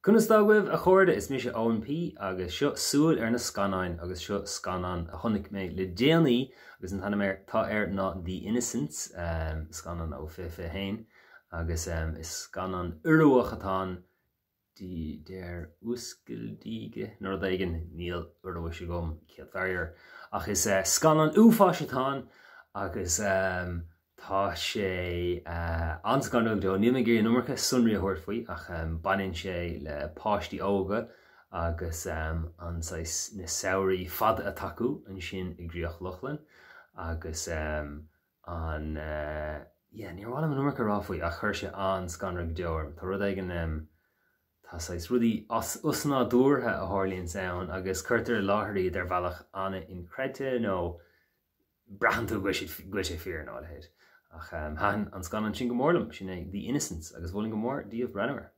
Conas tá agaibh, a chairde? Is mise Eoin P agus seo Súil ar na Scannáin agus seo scannán a chonaic mé le déanaí agus an t-ainm atá air ná The Innocents, scannán ó 2021 agus is scannán Ioruach atá ann, Die Der Uskyldige nó rud éigin, níl Ioruais agam, céad faraor, ach is scannán uafáis atá ann agus Tá sé an-scanrúil go deo. Níl mé ag iarraidh an iomarca sonraí a thabhairt faoi ach baineann sé le páistí óga agus an saghas na samhraí fada atá acu ansin i gCríoch Lochlann agus an yeah níor mhaith liom an iomarca a rá faoi ach chuir sé an-scanradh go deo orm. Tá rud éigin tá saghas rudaí osnádúrtha a tharlaíonns ann agus cuirtear i láthair iad ar bhealach an-inchreidte nó braitheann tú go bhfuil sé fíor nó a leithéid. Ach thaitin an scannán sin go mór liom, sin é The Innocents agus mholfainn go mór daoibh breathnú air.